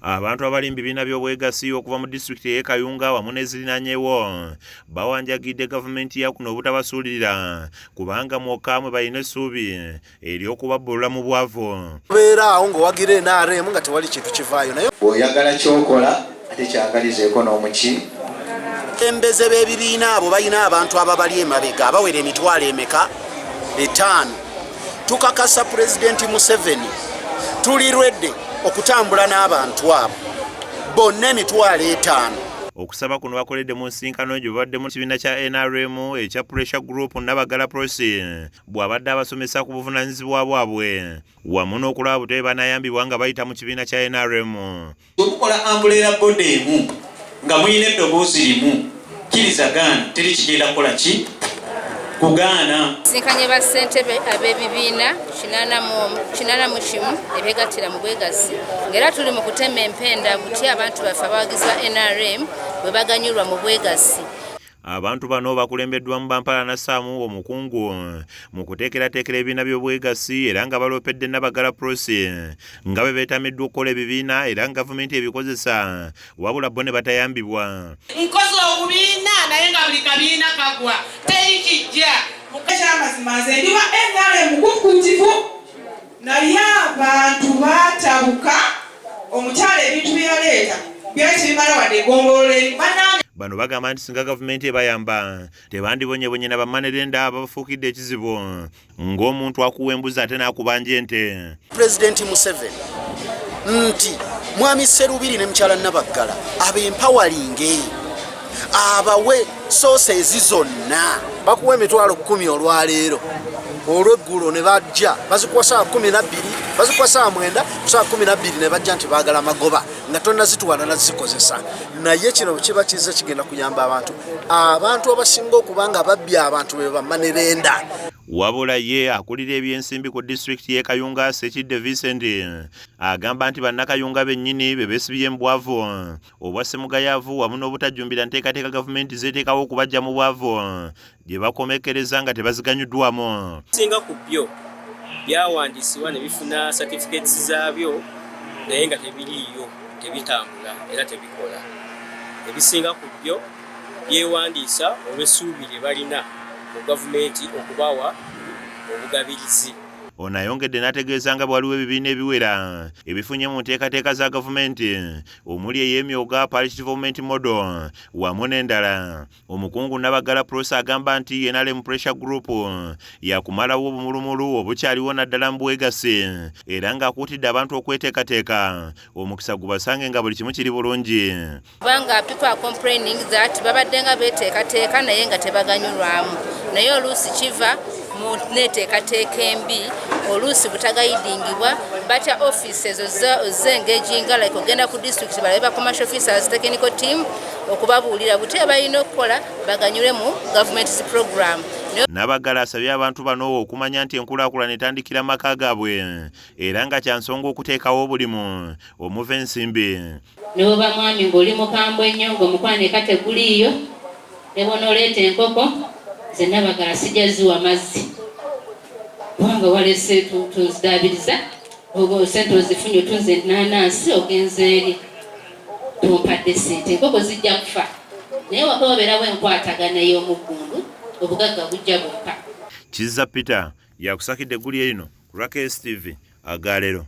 Abantu abali mu bibiina by'obwegassi okuva mu disitulikiti ey'e Kayunga wamu n'ezirinaanyeewo bawanjagidde gavumenti ya kuno obutabasuulirira kubanga mwokka mwe balina essuubi ery'okubabbulula mu bwavu. Obeera awo ng'owagira NRM nga tewali kintu kivaayo naye. Bw'oyagala ky'okola ate kyagalizeeko n'omuki. Abakulembeze b'ebibiina abo balina abantu ababali emabega abawera emitwalo emeka? Etaano. Tukakasa Pulezidenti Museveni tuli rwedde okutambula n'abantu abo bonna 50,000. Okusaba kuno bakoledde mu nsisinkano gye babadde mu kibiina kya NRM ekya Pressure Group Nabagala Prossy bw'abadde abasomesa ku buvunaanyizibwa bwabwe wamu n'okulaba butya bwe banaayambibwa nga bayita mu kibiina kya NRM. Bwe mukola umbrella body emu nga mulina eddoboozi limu, kkiriza gaana, teri kigenda kukola ki kugaana. Sinkanye ba ssentebe ab'ebibiina 81 ebyegattira mu bwegassi ng'era tuli mu kutema empenda butya abantu baffe abawagizi ba NRM bwe baganyulwa mu bwegassi. Abantu bano bakulembeddwamu Bampala Nassaamu omukungu mu kuteekerateekera ebibiina by'obwegassi era nga baloopedde Nabagala Prossy nga bwe beetamiddwa okukola ebibiina era nga gavumenti ebikozesa wabula bo ne batayambibwa. Nkoze obubiina naye nga buli kabiina kagwa teri kijja. Ekyamazima nze ndi wa NRM mukuukuutivu naye abantu baatabuka omukyala ebintu bye yaleeta byali tebimala wadde eggombolola erimu bannange. Bano bagamba nti singa gavumenti ebayamba tebandibonyebonye na bamanerenda ababafuukidde ekizibu ng'omuntu akuwa embuzi ate n'akubanja ente. Pulezidenti Museveni nti Mwami Sserubiri ne mukyala Nabaggala abempawalinge abawe soosezi zonna. Bakuwa 100,000 olwaleero, olweggulo ne bajja bazikuwa saawa 12, bazikuwa saawa 9, ku saawa 12 ne bajja nti baagala magoba nga tonnazitwala nazikozesa. Naye kino kiba kizze kigenda kuyamba abantu. Abantu abasinga okuba nga babbye abantu be bamanerenda. Wabula ye akulira ebyensimbi ku disitulikiti y'e Kayunga Ssekidde Vincent agamba nti bannakayunga bennyini be beesibye mu bwavu obwa ssemugayaavu wamu n'obutajjumbira nteekateeka gavumenti zeeteekawo okubaggya mu bwavu gye bakomekkereza nga tebaziganyuddwamu. Ebisinga ku byo byawandiisibwa ne bifuna certificates zaabyo naye nga tebiriiyo, tebitambula era tebikola. Ebisinga ku byo byewandiisa olw'essuubi lye balina mu gavumenti okubawa obugabirizi. Ono ayongedde n'ategeeza nga bwe waliwo ebibiina ebiwera ebifunye mu nteekateeka za gavumenti omuli ey'emyoga, Parish Development Model wamu n'endala. Omukungu Nabagala Prossy agamba nti NRM Pressure Group yakumalawo obumulumulu obukyaliwo naddala mu bwegassi era ng'akuutidde abantu okweteekateeka omukisa gubasange nga buli kimu kiri bulungi. Kubanga people are complaining that babadde nga beeteekateeka naye nga tebaganyulwamu, naye oluusi kiva mu neteekateeka embi, oluusi butagayidingibwa batya office ezo zengaginga like ogenda ku district balabe ba commercial officers, technical team okubabuulira butya balina okukola baganyulwe mu government program. Nabagala asabye abantu bano okumanya nti enkulaakulana etandikira mu maka gaabwe era nga kya nsonga okuteekawo obulimu omuva ensimbi. Ne bw'oba mwami ng'oli mukambwe nnyo ng'omukwano eka teguliiyo, ne bw'onooleeta enkoko nze Nabagala sijja ziwa mazzi kubanga walese tunzidaabiriza ssente ozifunye otunze ennaanansi ogenze eri tompadde ssente enkoko zijja kufa naye waka wabeerawo enkwatagana ey'omuggundu obugagga bujja bukka. Kizza Peter yakusakidde eggulire lino ku lwa KSTV agaleero.